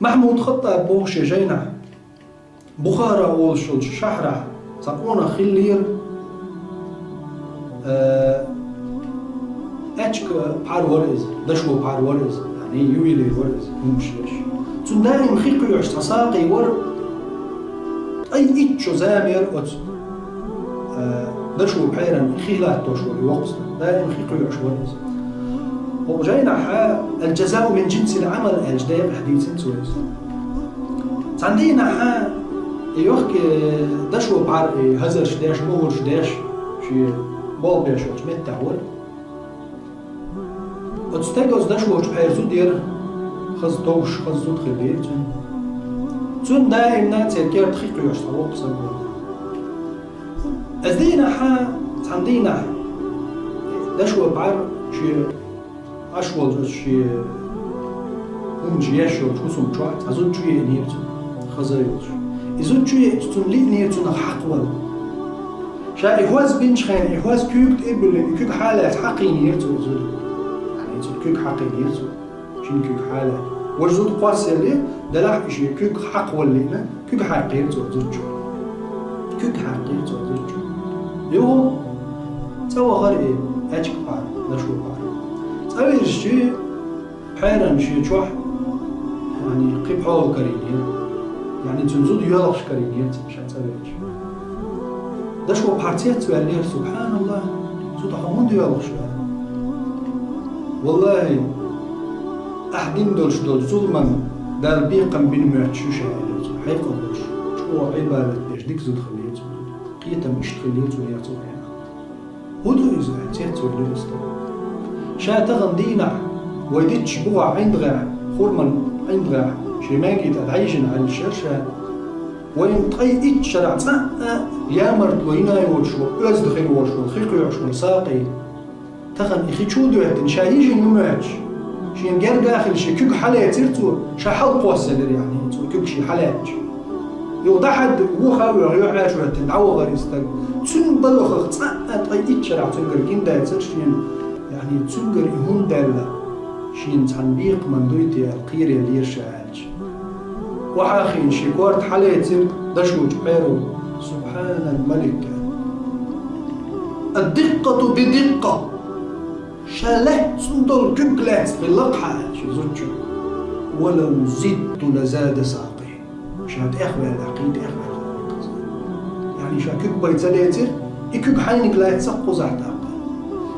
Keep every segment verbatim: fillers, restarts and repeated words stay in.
Махьмуд Хаттаб боху шен жайнахь, Бухара олуш йолчу шахьарахь цхьа къонах хиллера, э, аьчка пхьар вара иза, дашо пхьар вара иза, яъни ювелир вара иза, хӀумаш еш. Цуьнан даим хи кхоьхьуш цхьа сакъий вара, ткъе итт шо зама яра оцу, э, дашо пхьаран хи латтош вара и воккха стаг, даим хи кхоьхьуш вара иза. ХӀокху жайнахь «Аль-джазау мин джинсиль-Ӏамал» аьлча декъехь дийцина цо иза. Цхьана дийнахь и йохке дашо пхьар и хӀазарш деш, мухӀарш деш, шен болх беш йолчу меттехь вара. Оцу стеган оцу дашочу пхьаран зуда яра, хаза товш, хаза зуда хилла яра цуьнан. Цуьнан даимна церан керта хи кхоьхьуш цхьа воккха стаг вара. Оцу дийнахь, цхьана дийнахь дашо пхьар шен Ӏаш волчу оцу шен хӀуманаш еш йолчу хӀусам чохь цхьа зуда чу еънера цунна, хаза йолуш. И зуда чу еъча, цунна лиънера цунах хьакхавала. Ша и хӀоз бинчу хенахь, и хӀоз куьйга тӀе а буьллина, и куьг хьалаьцна хьакхийнера цо и зуда. Яъни цу куьг хьакхийнера цо, шина куьг хьалаьцна. Важа зуда кхоссаеллера, делахь и шен куьг хьакхавала лиъна, куьг хьаькхира цо зуда чу. Куьг хьаькхира цо зуда чу. Юха цӀа вахара и аьчка пхьар, дашо пхьар. ЦӀа вирзича, пхьаран шен чохь, яъни, кхин пхьола карийнера. Яъни, цуьнан зуда йоьлхуш карийнера цуьнан ша цӀа вирзича. Дашо пхьар цецваьллера: «СубхьаналлахӀ, зуда, хьо хӀунда йоьлхуш ю?» «ВаллахӀи, ахь дина долуш долчу зуламан Дала бекхам бина моьттуш ю ша», — элира цо, хьекъал долуш, чӀогӀа Ӏибадат деш дика зуда хилла цуьнан. Кхетам иштта хилла цуьнан яц ву хьенах. «ХӀун ду иза?» — аьлла, цецваьллера стаг. Ша тахана дийнахь вай дитча бухахь ӀиндагӀехь, хурман ӀиндагӀехь, шен маьнги тӀе дӀайижина Ӏаьллаш яра ша. Вайна ткъе итт шарахь цкъа а ямартло йина йоцуш волу, оьзда хир волуш волу, хи кхоьхьуш волу сакъий. Тахана и хи чу а доьттина, ша йижина ю моьттуш, шена герга а хилла, шен куьг хьалецира цо, ша хьалакхоссаелира, яъни, цо куьг шен хьалаьцча. Юха дӀахьаьдда, вуха а воьгӀна, юьхьӀаьржа хӀоьттина, дӀавахара и стаг. Цуьнан балхах цкъа а ткъе итт шарахь цуьнгара гина дацара шена, яъни, цуьнгара и хӀунда даьлла, шена цхьана бекхаман дуй те аьлла, кхераллера ша аьлла. Охьа а хиъна, шен корта хьалецира дашочу пхьаро: «Субхьаналмалик! Ад-диккъату би-диккъа! Ша лаьцна долу куьг лаьцна хилла-кх хьан», — аьлла шен зудчуьнга. «Ва лав зидту ла зада сакъи! Ша тӀехваьллехь, кхин тӀехваьлла хилла-кх иза. Яъни, ша куьг бен ца лецира, и куьг хьайниг лаьцна-кх кхузахь тӀаккха.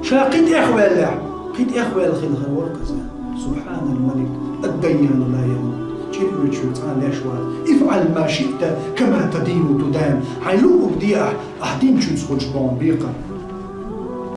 Ша кхин тӀехваьллехь, кхин тӀехваьлла хилла хир вара-кх иза. Субхьаналмалик, ад-дайяну ла ямут. ЧӀир оьцуш верг цкъа а леш вац. Ифъал ма шиъта, кама тадину тудан. Хьайн луъург де ахь, ахь динчуьнца хуьлуш бу хьуна бекхам.